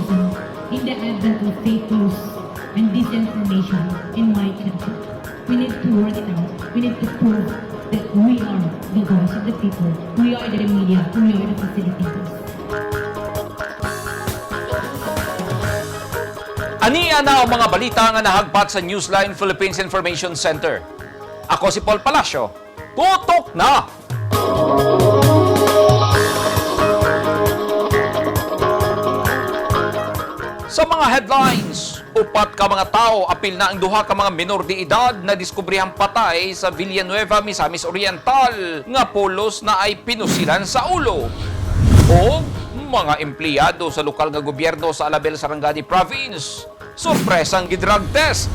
journalism in the advent of fake news and disinformation in my country. We need to work it out. We need to prove that we are the voice of the people. We are the media. We are the facilitators. Ania na ang mga balita nga nahagpat sa Newsline Philippines Information Center. Ako si Paul Palacio. Tutok na! Sa mga headlines, upat ka mga tao apil na ang duha ka mga minor de edad na diskubrihang patay sa Villanueva, Misamis Oriental nga pulos na ay pinusilan sa ulo. O mga empleyado sa lokal nga gobyerno sa Alabel, Sarangani Province, sorpresang gidrug test.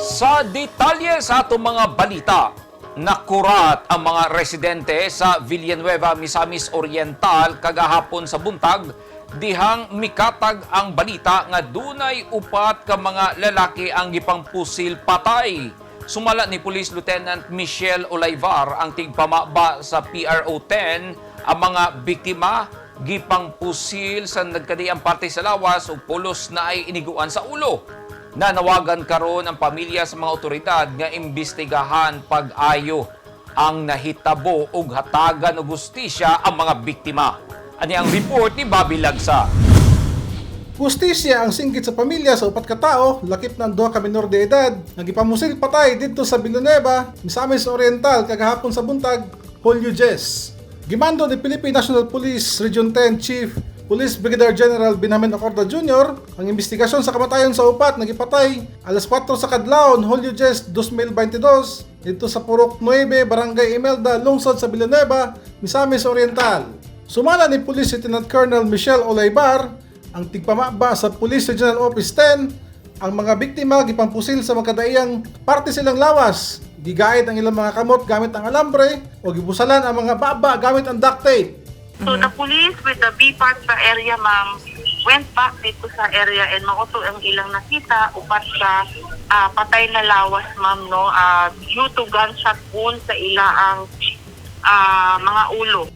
Sa detalye sa atong mga balita, nakurat ang mga residente sa Villanueva, Misamis Oriental kagahapon sa buntag dihang mikatag ang balita nga dunay upat ka mga lalaki ang gipangpusil patay. Sumala ni Police Lieutenant Michelle Olayvar ang tigpamaba sa PRO 10 ang mga biktima gipangpusil sa nagkadiang parte sa lawas ug pulos na ay iniguan sa ulo. Nanawagan karon ang pamilya sa mga otoridad nga imbestigahan pag-ayo ang nahitabo ug hatagan og hustisya ang mga biktima. Ani ang report ni Bobby Lagsa. Hustisya ang singgit sa pamilya sa upat ka tao, lakip na ang duha ka minor de edad, nga gipamusil patay didto sa Villanueva, Misamis Oriental kagahapon sa buntag, Julio 10. Gimando ni Philippine National Police Region 10 Chief Police Brigadier General Benjamin Acorda Jr. ang investigasyon sa kamatayon sa upat nga gipatay alas 4 sa kadlawon, Julio 10, 2022 didto sa Purok 9, Barangay Imelda, lungsod sa Villanueva, Misamis Oriental. Sumala ni Police Lieutenant Colonel Michelle Olaybar ang tigpamaba sa Police Regional Office 10, ang mga biktima gipampusil sa magkadaiyang parte silang lawas, gigaid ang ilang mga kamot gamit ang alambre o gibusalan ang mga baba gamit ang duct tape. So the police with the BPAT sa area, ma'am, went back dito sa area and mao to ang ilang nakita upat sa patay na lawas, ma'am, no, due to gunshot wound sa ila ang mga ulo.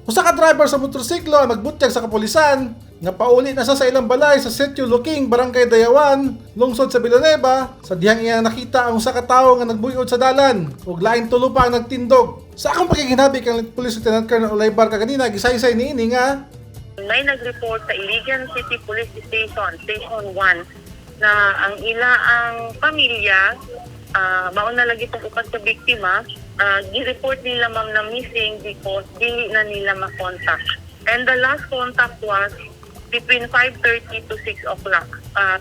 Usa ka driver sa motorsiklo ang nagbutyag sa kapulisan nga pauli na sa ilang balay sa Sitio Luking, Barangay Dayawan, lungsod sa Villanueva, sa dihang iya nakita ang usa ka tawo nga nagbuyod sa dalan ug laing tulo pa ang nagtindog. Sa akong pakiginabi kang Police Lieutenant Colonel Olaybar kaganina, gisaysay niini nga May nag-report sa Iligan City Police Station, Station 1, na ang ila ang pamilya, mao na lagi itong upat ka biktima, gi-report nila, ma'am, na missing because dili na nila makontak. And the last contact was between 5:30 to 6 o'clock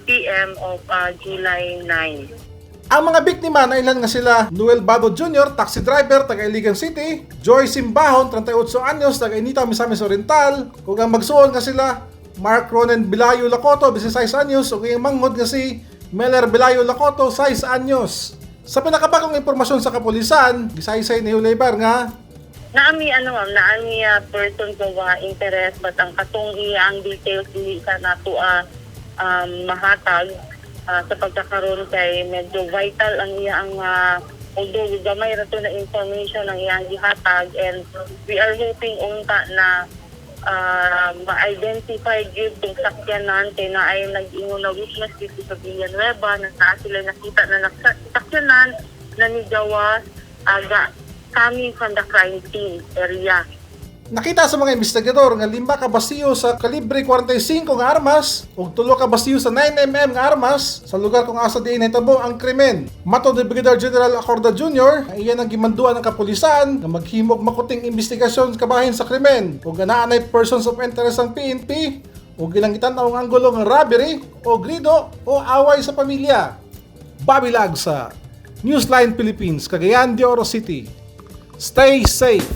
PM of July 9. Ang mga biktima na ilan nga sila Noel Bado Jr., taxi driver taga Iligan City, Joy Simbahon, 38 anyos, taga Inita, Misamis Oriental, ug ang magsuon nga sila Mark Ronen Bilayo Lacoto, 16 anyos, ug iyang manghod nga si Meller Bilayo Lacoto, 6 anyos. Sa pinakabagong impormasyon sa kapulisan, gisaysay ni Hulaybar nga Naami ano, ma'am, naami person ko wa interest, but ang katong iya ang details dili sa nato mahatag sa pagkakaroon kay medyo vital ang iya ang although gamay ra to na information ang iyang gihatag, and we are hoping unta na ma-identify gyud tong sakyanan kay na ay nag-ingon na witness dito sa Villanueva na naa sila nakita na sakyanan na nigawas aga coming from the crime scene area. Nakita sa mga investigador nga 5 ka basiyo sa kalibre 45 nga armas ug 3 ka basiyo sa 9 mm nga armas sa lugar kung asa diin nahitabo ang krimen. Matod ni Brigadier General Acorda Jr., ang iya nang gimanduan ng kapulisan nga maghimog makuting investigasyon kabahin sa krimen ug naa nay persons of interest ang PNP ug ilang gitan-aw ang anggulo nga robbery o grido o away sa pamilya. Bobby Lagsa, Newsline Philippines, Cagayan de Oro City. Stay safe!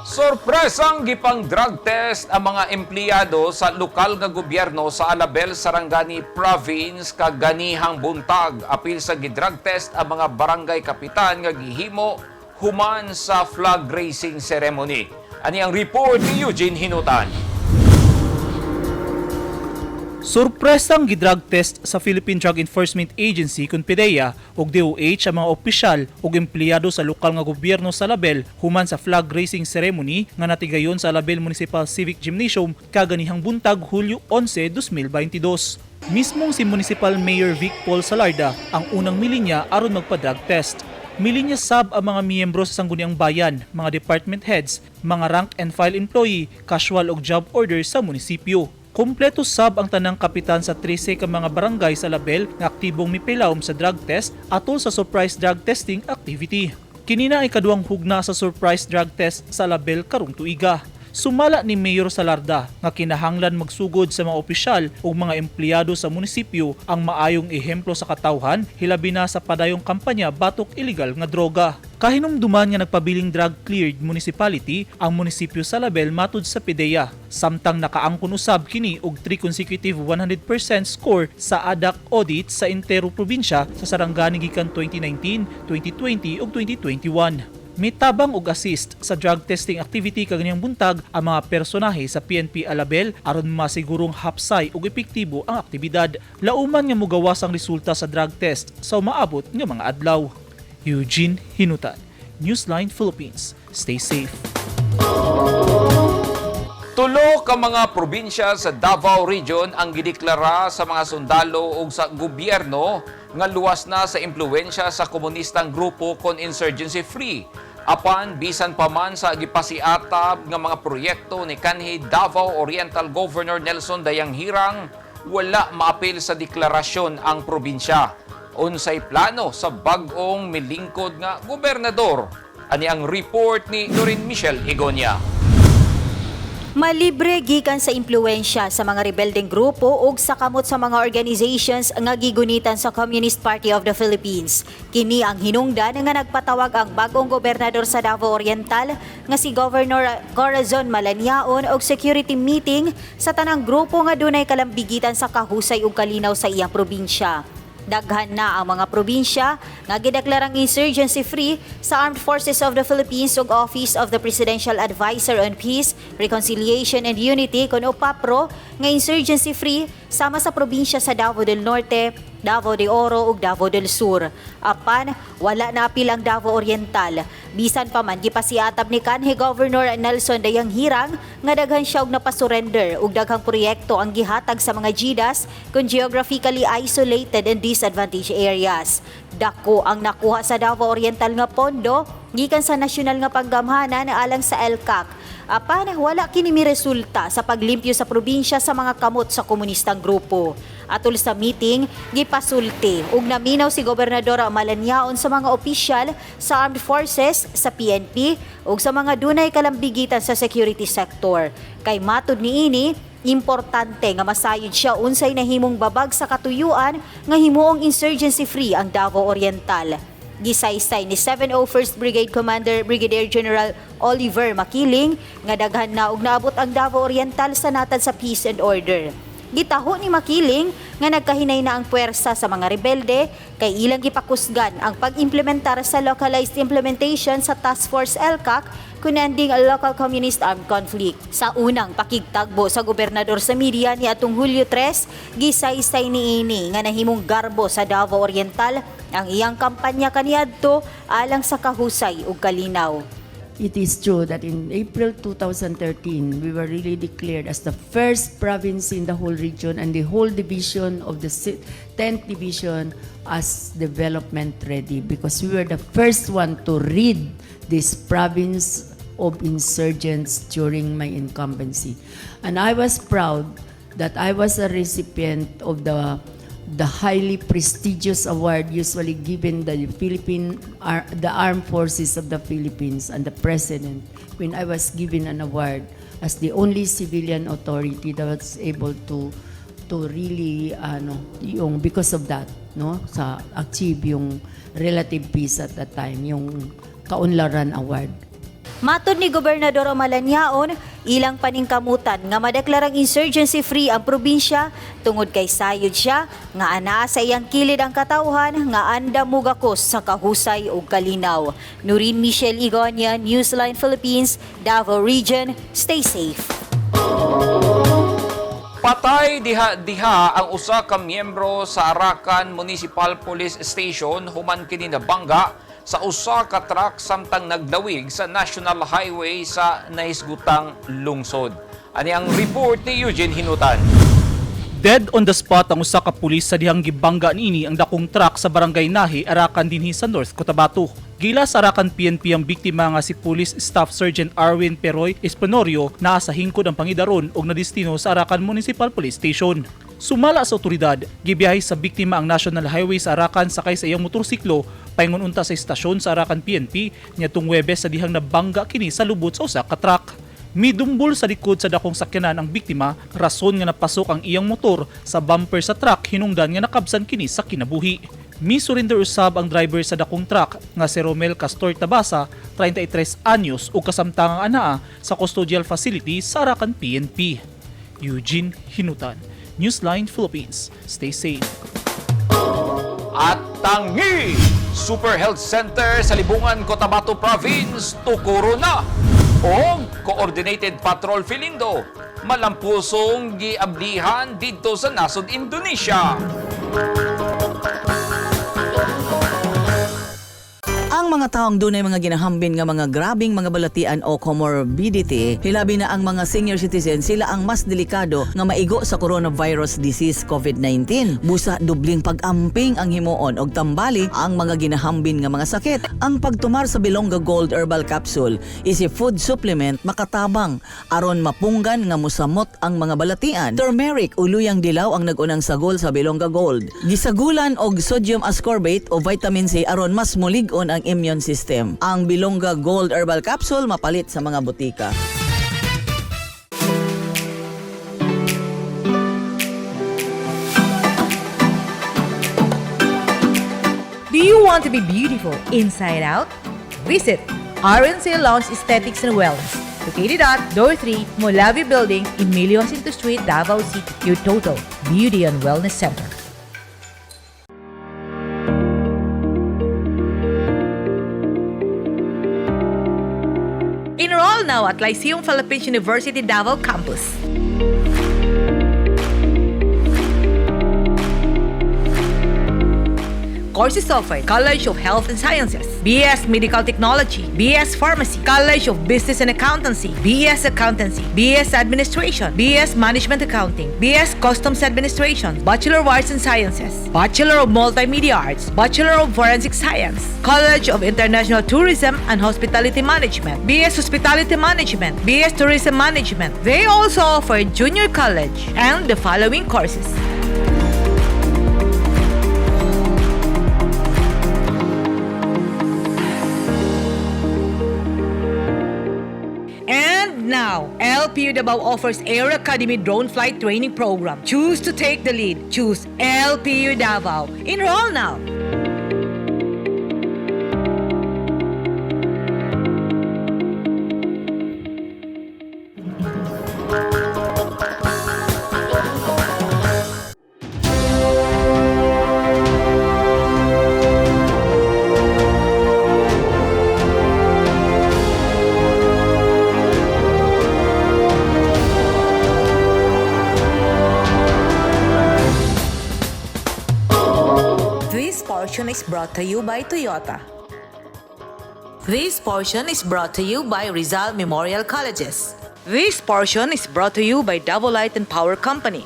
Sorpresang gipang drug test ang mga empleyado sa lokal nga gobyerno sa Alabel, Sarangani Province kaganihang buntag. Apil sa gidrug test ang mga barangay kapitan nga gihimo human sa flag raising ceremony. Ani ang report ni Eugene Hinutan. Sorpresang gidrug test sa Philippine Drug Enforcement Agency kun PDEA ug DOH ang mga opisyal ug empleyado sa lokal nga gobyerno sa Alabel human sa flag raising ceremony nga natigayon sa Alabel Municipal Civic Gymnasium kaganihang buntag, Hulyo 11, 2022. Mismong si Municipal Mayor Vic Paul Salarda ang unang milinya aron magpa-drug test. Milinya sab ang mga miyembro sa Sangguniang Bayan, mga department heads, mga rank and file employee, casual ug job order sa munisipyo. Kompleto sab ang tanang kapitan sa 13 ka mga barangay sa Alabel nga aktibong mipilawom sa drug test atol sa surprise drug testing activity. Kini na ay kaduang hugna sa surprise drug test sa Alabel karong tuiga. Sumala ni Mayor Salarda nga kinahanglan magsugod sa mga opisyal ug mga empleyado sa munisipyo ang maayong ehemplo sa katawhan, hilabi na sa padayong kampanya batok illegal nga droga. Kahinumduman nga nagpabiling drug cleared municipality ang munisipyo sa Alabel matud sa PDEA. Samtang nakaangkon usab kini og 3 consecutive 100% score sa ADAC audit sa entero probinsya sa Sarangani gikan 2019, 2020 ug 2021. Mitabang og assist sa drug testing activity kaganihang buntag ang mga personahe sa PNP Alabel aron masigurong hapsay ug epektibo ang aktibidad. Lauman nga mugawas ang resulta sa drug test sa umaabot nga mga adlaw. Eugene Hinutan, Newsline Philippines. Stay safe. Tulo ka mga probinsya sa Davao Region ang gideklara sa mga sundalo ug sa gobyerno nga luwas na sa impluwensya sa komunistang grupo kon insurgency free. Apan bisan pa man sa gipasiatab nga mga proyekto ni kanhi Davao Oriental Governor Nelson Dayanghirang, wala maapil sa deklarasyon ang probinsya. Unsay plano sa bag-ong milingkod nga gobernador? Ani ang report ni Doreen Michelle Igonia. Malibre gikan sa impluwensya sa mga rebeldeng grupo ug sa kamot sa mga organizations nga gigunitan sa Communist Party of the Philippines. Kini ang hinungdan nga nagpatawag ang bagong gobernador sa Davao Oriental nga si Governor Corazon Malanyaon og security meeting sa tanang grupo nga dunay kalambigitan sa kahusay ug kalinaw sa iyang probinsya. Daghan na ang mga probinsya nga gideklarang insurgency free sa Armed Forces of the Philippines ug Office of the Presidential Advisor on Peace, Reconciliation and Unity kon OPAPRO nga insurgency free, sama sa probinsya sa Davao del Norte, Davao de Oro ug Davao del Sur. Apan wala na apil ang Davao Oriental. Bisan pa man gipasiatab ni kanhi Governor Nelson Dayanghirang nga daghan siya og napasurrender ug daghang proyekto ang gihatag sa mga GIDAs kung geographically isolated and disadvantaged areas. Dako ang nakuha sa Davao Oriental nga pondo gikan sa nasyonal nga panggamhanan alang sa ELCAC. Apan wala kini resulta sa paglimpyo sa probinsya sa mga kamot sa komunistang grupo. Atol sa meeting, gipasulti ug naminaw si Gobernador Malanyaon sa mga opisyal sa Armed Forces, sa PNP ug sa mga dunay kalambigitan sa security sector. Kay matud niini, importante nga masayod siya unsay nahimong babag sa katuyuan nga himuong insurgency free ang Davao Oriental. Gisaysay ni 701st Brigade Commander Brigadier General Oliver Makiling nga daghan na og naabot ang Davao Oriental sa natad sa peace and order. Gitaho ni Makiling nga nagkahinay na ang puwersa sa mga rebelde kay ilang gipakusgan ang pag-implementar sa localized implementation sa Task Force ELCAC kun ending local communist armed conflict. Sa unang pakigtagbo sa gobernador sa media ni atong Hulyo 3, gisaysay niini nga nahimong garbo sa Davao Oriental ang iyang kampanya kaniadto alang sa kahusay ug kalinaw. It is true that in April 2013, we were really declared as the first province in the whole region and the whole division of the 10th division as development ready because we were the first one to rid this province of insurgents during my incumbency. And I was proud that I was a recipient of the highly prestigious award usually given the Philippine the Armed Forces of the Philippines and the President, when I was given an award as the only civilian authority that was able to really, ano, yung because of that, no, sa achieve yung relative peace at that time, yung Kaunlaran Award. Matod ni Gobernador Malanyaon, ilang paningkamutan nga madeklarang insurgency free ang probinsya tungod kay sayod siya nga anaa sa iyang kilid ang katawhan nga andam mugakos sa kahusay ug kalinaw. Nurin Michelle Igonia, Newsline Philippines, Davao Region. Stay safe. Patay diha-diha ang usa ka miyembro sa Arakan Municipal Police Station human kini nabangga sa usa ka truck samtang naglawig sa National Highway sa nahisgutang lungsod. Ani ang report ni Eugene Hinutan. Dead on the spot ang usa ka pulis sa dihang gibangga niini ang dakong truck sa Barangay Nahi, Arakan dinhi sa North Cotabato. Gila sa Arakan PNP ang biktima nga si Police Staff Sergeant Arwin Peroy Espanorio, naa sa hingkod ang pangidaron og nadestino sa Arakan Municipal Police Station. Sumala sa otoridad, gibiyahe sa biktima ang National Highway sa Arakan sakay sa iyang motorsiklo paingon unta sa istasyon sa Arakan PNP niadtong Huwebes sa dihang nabangga kini sa lubot sa usa ka truck. Midumbol sa likod sa dakong sakyanan ang biktima, rason nga napasok ang iyang motor sa bumper sa truck, hinungdan nga nakabsan kini sa kinabuhi. Mi-surrender usab ang driver sa dakong truck nga si Romel Castor Tabasa, 33 anyos, ug kasamtangang anaa sa custodial facility sa Arakan PNP. Eugene Hinutan, Newsline Philippines. Stay safe. At tangi Super Health Center sa Libungan, Cotabato Province, tukuro na. O Coordinated Patrol Filindo, malampusong giablihan didto sa nasod Indonesia. Ang mga taong dunay mga ginahambin nga mga grabing mga balatian o comorbidity, hilabi na ang mga senior citizen, sila ang mas delikado nga maigo sa coronavirus disease COVID-19. Busa dubling pag-amping ang himuon og tambali ang mga ginahambin nga mga sakit. Ang pagtumar sa Bilongga Gold Herbal Capsule is a food supplement makatabang aron mapunggan nga musamot ang mga balatian. Turmeric o luyang dilaw ang nag-unang sagol sa Bilongga Gold. Gisagulan og sodium ascorbate o vitamin C aron mas mulig-on ang immune system. Ang Bilongga Gold Herbal Capsule mapalit sa mga botika. Do you want to be beautiful inside out? Visit RNC Lounge Aesthetics and Wellness, located at Door 3, Molavi Building, Emilio Jacinto Street, Davao City. Your total beauty and wellness center. Enroll now at Lyceum Philippines University Davao Campus. Courses offered: College of Health and Sciences, BS Medical Technology, BS Pharmacy, College of Business and Accountancy, BS Accountancy, BS Administration, BS Management Accounting, BS Customs Administration, Bachelor of Arts and Sciences, Bachelor of Multimedia Arts, Bachelor of Forensic Science, College of International Tourism and Hospitality Management, BS Hospitality Management, BS Tourism Management. They also offer junior college and the following courses. And now, LPU Davao offers Air Academy Drone Flight Training Program. Choose to take the lead. Choose LPU Davao. Enroll now. This portion is brought to you by Toyota. This portion is brought to you by Rizal Memorial Colleges. This portion is brought to you by Davao Light and Power Company.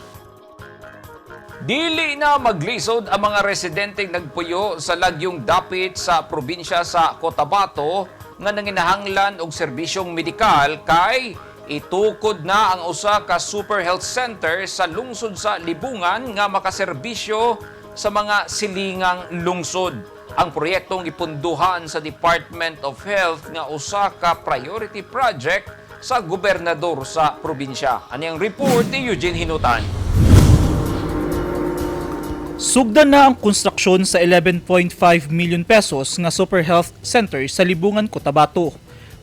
Dili na maglisod ang mga residenteng nagpuyo sa lagyong dapit sa probinsya sa Cotabato nga nanginahanglan og serbisyong medikal kay itukod na ang usa ka super health center sa lungsod sa Libungan nga makaserbisyo sa mga silingang lungsod. Ang proyektong gipunduhan sa Department of Health nga usa ka priority project sa gobernador sa probinsya. Ani ang report ni Eugene Hinutan. Sugdan na ang konstruksyon sa 11.5 million pesos nga Super Health Center sa Libungan, Cotabato.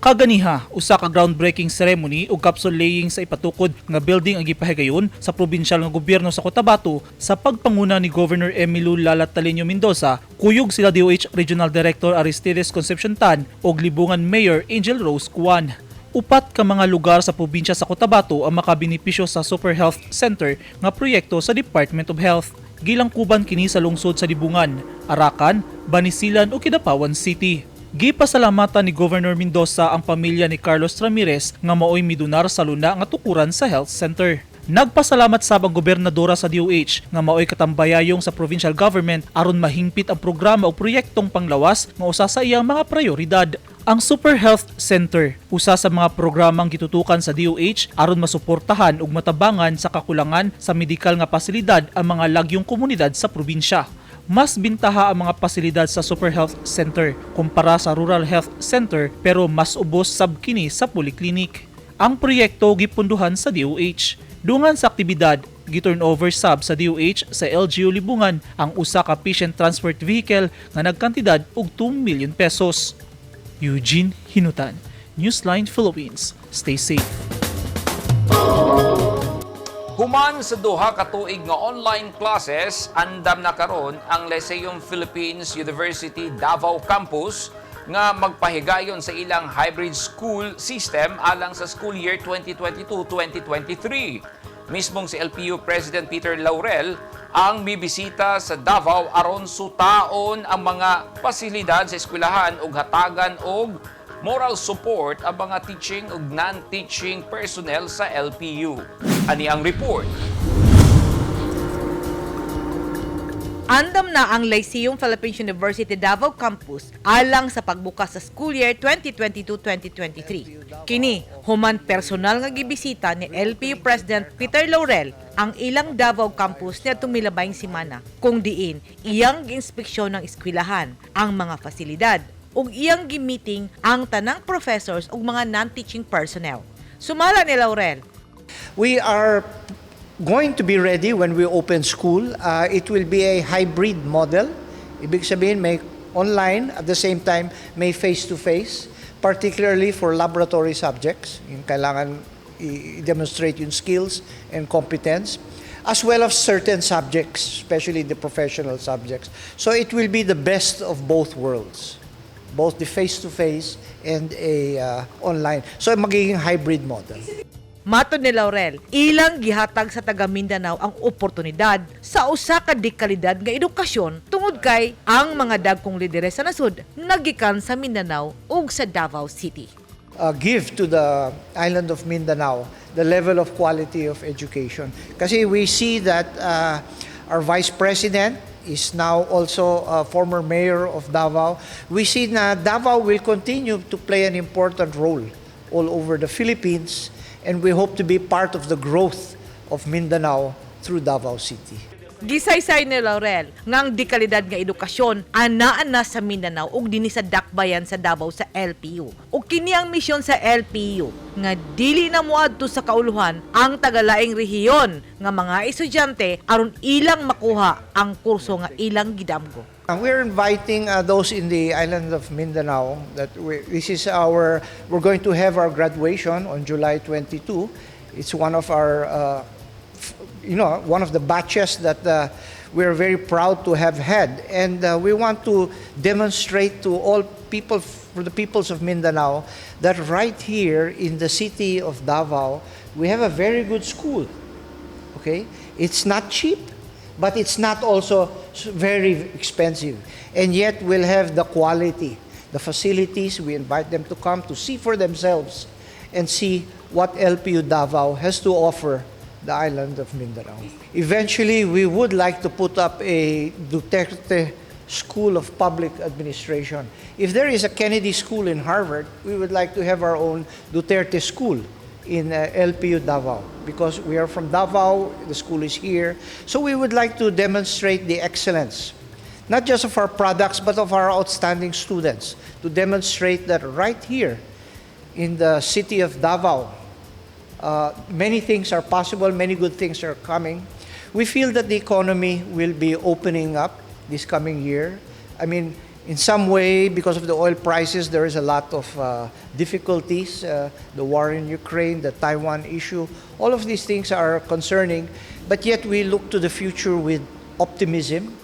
Kaganiha, usa ka groundbreaking ceremony ug capsule laying sa ipatukod nga building ang gipahigayon sa probinsyal nga gobyerno sa Cotabato sa pagpanguna ni Governor Emmylou Lala Taliño Mendoza, kuyog sila DOH Regional Director Aristides Concepcion Tan ug Libungan Mayor Angel Rose Kuan. Upat ka mga lugar sa probinsya sa Cotabato ang makabenepisyo sa Super Health Center nga proyekto sa Department of Health. Gilangkuban kini sa lungsod sa Libungan, Arakan, Banisilan ug Kidapawan City. Gipasalamatan ni Governor Mendoza ang pamilya ni Carlos Ramirez nga maoy midonar sa luna nga tukuran sa health center. Nagpasalamat sab ang gobernadora sa DOH nga maoy katambayayong sa provincial government aron mahingpit ang programa o proyektong panglawas nga usa sa iyang mga prioridad. Ang Super Health Center, usa sa mga programang gitutukan sa DOH aron masuportahan ug matabangan sa kakulangan sa medikal nga pasilidad ang mga lagyong komunidad sa probinsya. Mas bintaha ang mga pasilidad sa Super Health Center kumpara sa Rural Health Center, pero mas ubos sab kini sa polyclinic. Ang proyekto gipunduhan sa DOH. Dungan sa aktibidad, gi-turn over sab sa DOH sa LGU Libungan ang usa ka patient transport vehicle nga nagkantidad og 2 million pesos. Eugene Hinutan, Newsline Philippines. Stay safe. Human sa 2 ka tuig nga online classes, andam na karon ang Lyceum Philippines University Davao Campus nga magpahigayon sa ilang hybrid school system alang sa school year 2022-2023. Mismong si LPU President Peter Laurel ang bibisita sa Davao aron sutaon ang mga pasilidad sa eskwelahan ug hatagan og moral support ang mga teaching ug non-teaching personnel sa LPU. Ani ang report. Andam na ang Lyceum Philippines University Davao Campus alang sa pagbukas sa school year 2022-2023. Kini, human personal nga gibisita ni LPU President Peter Laurel ang ilang Davao Campus niadtong milabayng simana, kung diin iyang giinspeksyon ng eskwelahan, ang mga pasilidad, ug iyang gi-meeting ang tanang professors ug mga non-teaching personnel. Sumala ni Laurel, We are going to be ready when we open school. It will be a hybrid model. Ibig sabihin, may online, at the same time may face-to-face, particularly for laboratory subjects. Yung kailangan i-demonstrate yung skills and competence, as well as certain subjects, especially the professional subjects. So it will be the best of both worlds, both the face-to-face and a online. So magiging hybrid model. Matod ni Laurel, ilang gihatag sa taga Mindanao ang oportunidad sa usa ka dekalidad nga edukasyon tungod kay ang mga dagkong lideres sa nasod nagikan sa Mindanao ug sa Davao City. Give to the island of Mindanao the level of quality of education. Kasi we see that our vice president is now also a former mayor of Davao. We see na Davao will continue to play an important role all over the Philippines, and we hope to be part of the growth of Mindanao through Davao City. Gisaysay ni Laurel nga ang dekalidad nga edukasyon anaa na sa Mindanao ug dinhi sa dakbayan sa Davao sa LPU. Ug kini ang misyon sa LPU nga dili na moadto sa kauluhan ang tagalaing rehiyon nga mga estudyante aron ilang makuha ang kurso nga ilang gidamgo. We're inviting those in the island of Mindanao that we, this is our, we're going to have our graduation on July 22. It's one of our, one of the batches that we're very proud to have had. And we want to demonstrate to all people, for the peoples of Mindanao, that right here in the city of Davao, we have a very good school. Okay? It's not cheap, but it's not also very expensive. And yet we'll have the quality, the facilities. We invite them to come to see for themselves and see what LPU Davao has to offer the island of Mindanao. Eventually, we would like to put up a Duterte School of Public Administration. If there is a Kennedy School in Harvard, we would like to have our own Duterte School in LPU Davao because we are from Davao, the school is here. So we would like to demonstrate the excellence, not just of our products, but of our outstanding students, to demonstrate that right here in the city of Davao, many things are possible, many good things are coming. We feel that the economy will be opening up this coming year. I mean, in some way, because of the oil prices, there is a lot of difficulties. The war in Ukraine, the Taiwan issue, all of these things are concerning. But yet we look to the future with optimism.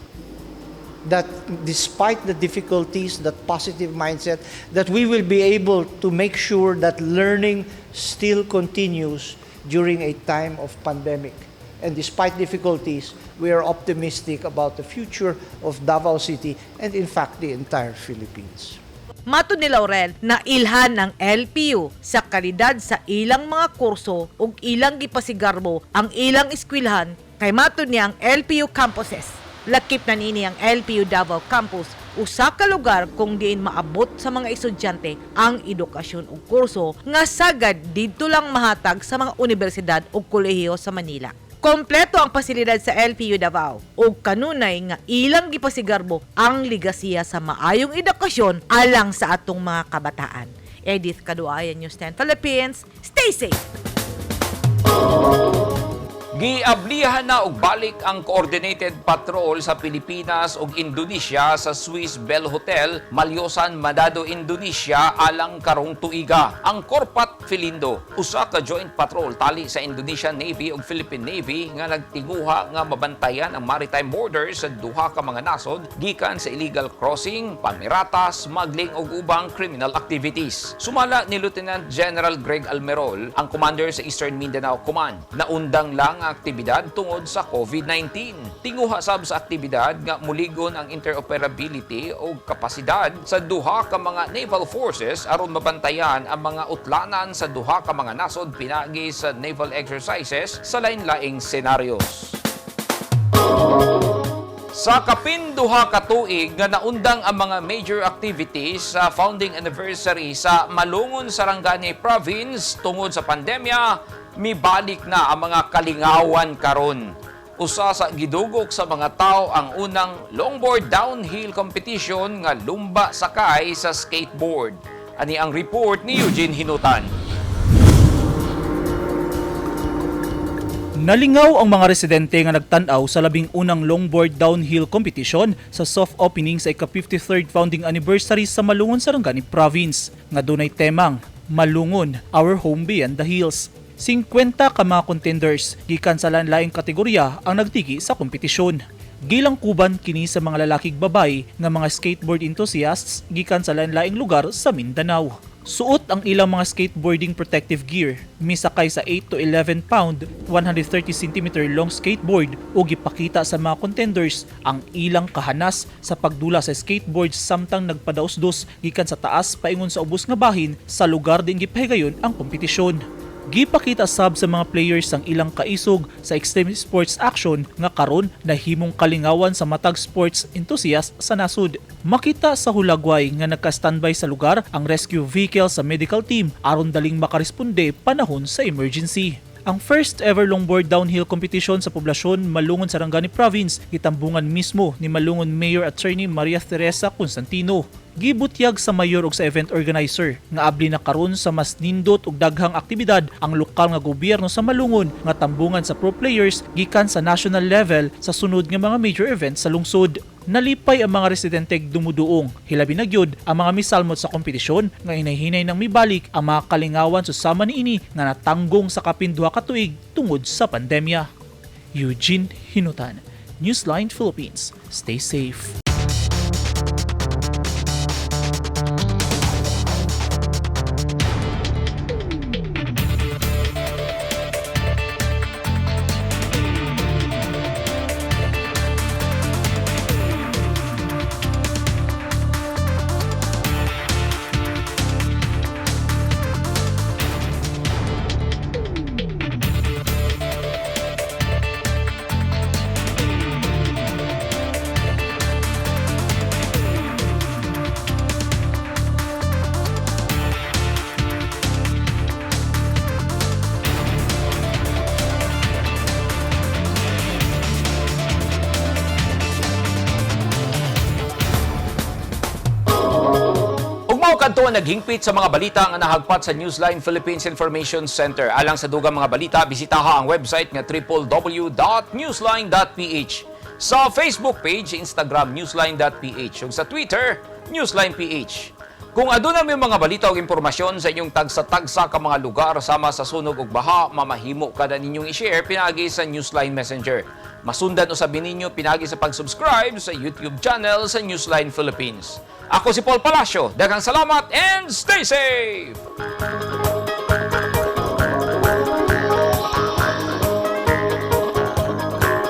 That despite the difficulties, that positive mindset, that we will be able to make sure that learning still continues during a time of pandemic. And despite difficulties, we are optimistic about the future of Davao City and, in fact, the entire Philippines. Matod ni Laurel na ilhan ang LPU sa kalidad sa ilang mga kurso ug ilang gipasigarbo ang ilang eskwelahan kay matod niya ang LPU campuses. Lakip na niini ang LPU Davao Campus, usa ka lugar kung diin maabot sa mga estudyante ang edukasyon ug kurso nga sagad didto lang mahatag sa mga unibersidad ug kolehiyo sa Manila. Kompleto ang pasilidad sa LPU Davao ug kanunay nga ilang gipasigarbo ang ligasiya sa maayong edukasyon alang sa atong mga kabataan. Edith Kaduayan, News 10 Philippines. Stay safe! Giablihan na og balik ang coordinated patrol sa Pilipinas ug Indonesia sa Swiss Bell Hotel, Malyosan, Manado, Indonesia alang karong tuiga. Ang Korpat Filindo, usa ka joint patrol tali sa Indonesian Navy ug Philippine Navy nga nagtinguha nga mabantayan ang maritime border sa duha ka mga nasod gikan sa illegal crossing, pamirata, smuggling ug ubang criminal activities. Sumala ni Lieutenant General Greg Almerol, ang commander sa Eastern Mindanao Command, naundang lang ang aktibidad tungod sa COVID-19. Tinguha sab sa aktibidad nga muligon ang interoperability o kapasidad sa duha ka mga naval forces aron mabantayan ang mga utlanan sa duha ka mga nasod pinagi sa naval exercises sa lain-laing senarios. Sa kapin 2 ka tuig nga naundang ang mga major activities sa founding anniversary sa Malungon, Sarangani Province tungod sa pandemya, mibalik na ang mga kalingawan karon. Usa sa gidugok sa mga tao ang unang longboard downhill competition nga lumba sakay sa skateboard. Ani ang report ni Eugene Hinutan. Nalingaw ang mga residente nga nagtan-aw sa 11 longboard downhill competition sa soft opening sa ika-53rd founding anniversary sa Malungon, Sarangani Province nga dunay temang Malungon, Our Home Beyond the Hills. 50 ka mga contenders gikan sa lain-laing kategorya ang nagtigi sa kompetisyon. Gilangkuban kini sa mga lalakig babae nga mga skateboard enthusiasts gikan sa lain-laing lugar sa Mindanao. Suot ang ilang mga skateboarding protective gear, misakay sa 8 to 11 pound, 130 cm long skateboard o gipakita sa mga contenders ang ilang kahanas sa pagdula sa skateboard samtang nagpadaosdos gikan sa taas paingon sa ubos nga bahin sa lugar din gipahigayon ang kompetisyon. Gipakita sab sa mga players ang ilang kaisog sa extreme sports action nga karon nahimong kalingawan sa matag sports enthusiast sa nasod. Makita sa hulagway nga nagka-standby sa lugar ang rescue vehicle sa medical team aron daling makaresponde panahon sa emergency. Ang first ever longboard downhill competition sa poblasyon Malungon, Sarangani Province gitambungan mismo ni Malungon Mayor Attorney Maria Teresa Constantino. Gibutyag sa mayor ug sa event organizer nga abli na karon sa mas nindot ug daghang aktibidad ang lokal nga gobyerno sa Malungon nga tambungan sa pro players gikan sa national level sa sunod nga mga major events sa lungsod. Nalipay ang mga residente dumuduong, hilabi na gyud ang mga misalmot sa kompetisyon nga hinay-hinay nang mibalik ang mga kalingawan susama niini nga natanggong sa kapin 2 ka tuig tungod sa pandemya. Eugene Hinutan, Newsline Philippines. Stay safe. Ug mao kadto ang naghingpit sa mga balita nga nahagpat sa Newsline Philippines Information Center. Alang sa dugang mga balita, bisitaha ang website nga www.newsline.ph. Sa Facebook page, Instagram newsline.ph ug sa Twitter, newsline.ph. Kung aduna may mga balita o impormasyon sa inyong tagsa-tagsa ka mga lugar sama sa sunog ug baha, mamahimo kada ninyong i-share pinaagi sa Newsline Messenger. Masundan usab ninyo pinaagi sa pag-subscribe sa YouTube channel sa Newsline Philippines. Ako si Paul Palacio. Daghang salamat and stay safe!